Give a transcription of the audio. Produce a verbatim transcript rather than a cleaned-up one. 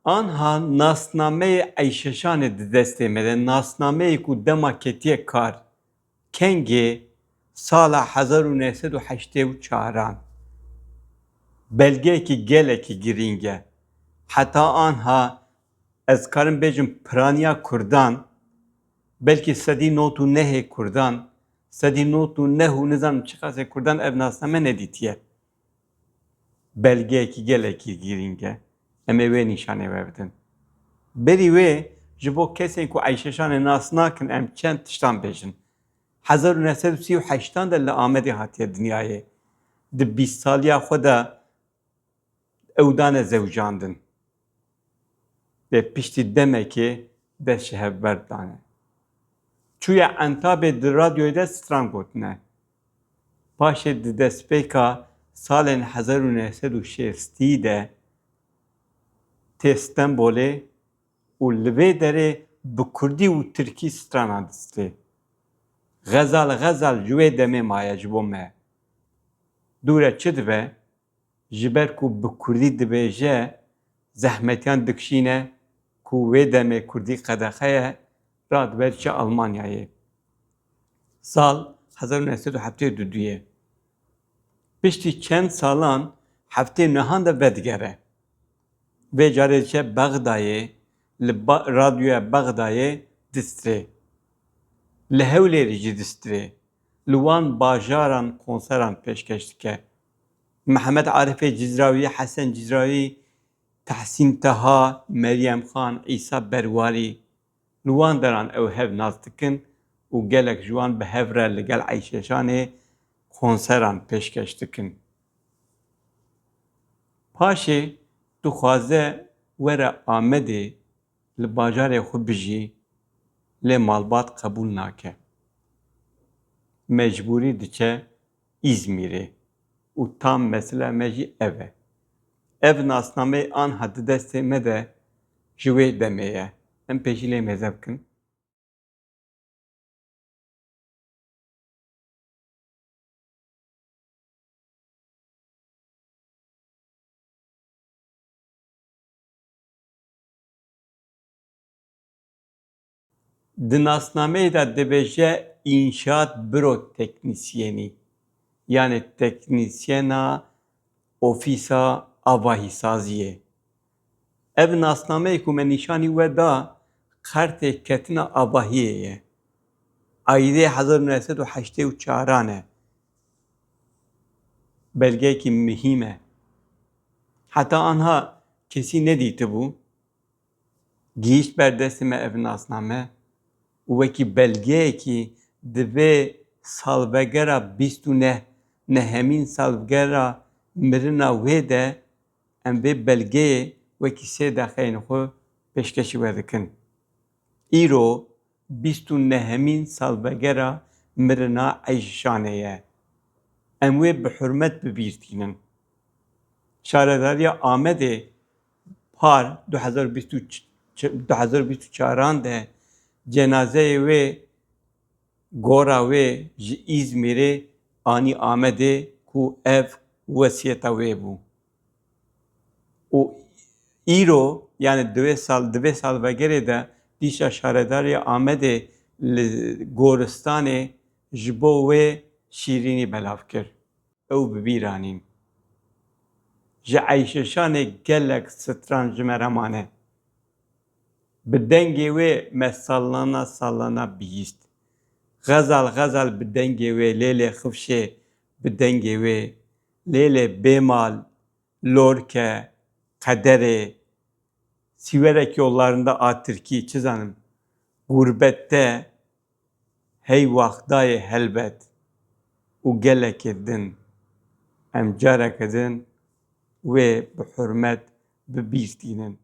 Anha nasnameyê Eyşeşanê di destê me de, nasnameyê ku dema ketiye kar, kengê sala hezar û neh sed û heştê û çaran. Belgeyekî gelekî girîng e. Heta anha ez karim bêjim piraniya kurdan, belkî sedî nod û nehê kurdan, sedî nod û neh û nizanim çiqasê kurdan ev nasname nedîtiye. Belgeyekî gelekî girîng e. Em ê wê nîşanê we bidin. Berî wê ji bo kesên ku Eyşeşanê nas nakin em çend tiştan bêjin. Hezar û neh sed û sî û heştan de li Amedê hatiye dinyayê. Di bîst saliya xwe de ew dane zewjandin. Lê piştî demekê dest ji hev berdane. Çûye Entabê di radyoyê de stran gotine. Paşê di destpêka salên hezar û neh sed û şêstî de tê Stenbolê û li vê derê bi kurdî û tirkî strana distrê. Xezal Xezal ji wê demê maye ji bo me. Dûre çi dibe? Ji ber ku bi kurdî dibêje, zehmetiyan dikişîne ku wê demê kurdî qedexe ye, radibe diçe Almanyayê. Sal hezar û neh sed û heftê û du ye. Piştî çend salan heftê nehan de vedigere. Vê carê diçe Bexdayê, li ba-, radyoya Bexdayê distrê. Li Hewlêrê jî distrê. Li wan bajaran konseran pêşkeş dike. Mihemed Arifê Cizrawî, Hesen Cizrawî, Tehsîn Teha, Meryem Xan, Îsa Berwarî, li wan deran ew hev nas dikin û gelek ji wan bi hev re li gel Eyşeşanê konseran pêşkeş dikin. Paşê dixwaze were Amedê li bajarê xwe bijî, lê malbat qebûl nake. Mecbûrî diçe Îzmîrê û tam mesele me jî ev e. Ev nasnameyê anha di destê me de ji wê demê ye. Em pêşî lê mêze bikin. Di nasnameyê de dibêje înşaat büro teknisyenî, yani teknisyena ofîsa avahîsaziyê. Ev nasnameyê ku me nîşanî we da, qertê ketina avahiyê ye. Aîdê hezar û neh sed û heştê û çaran e. Belgeyekî mihîm e. Heta anha kesî nedîtibû. Gihîşt ber destê me ev nasname û wekî belgeyekî di vê salvegera bîst û neh, nehemîn salvegera mirina wê de em vê belgeyê wekî sê deqeyên xwe pêşkêşî we dikin. Îro bîst û nehemîn salvegera mirina Eyşanê ye. Em wê bi hurmet bi bîr tînin. Şaredariya Amedê par du hezar bîst û ç-, ç-, du hezar bîst û çaran de cenazeyê wê, gora wê ji Îzmîrê anî Amedê ku ev wesiyeta wê bû. Û îro, yani di vê sal, di vê salvegerê de dîsa şaredarê Amedê li goristanê ji bo wê şîrînî belav kir. Ew bi bîr anîn. Ji Eyşeşanê gelek stran ji me re mane. Bi dengê wê me salana salana bihîst. Xezal xezal bi dengê wê, lêlê xifşê bi dengê wê, lêlê bêmal, lorke, qederê, siverek yollarında a Tirkî, çi zanim, gurbette, hey waxdayê helbet û gelekê din. Em careke din wê bi hurmet bi bîr tînin.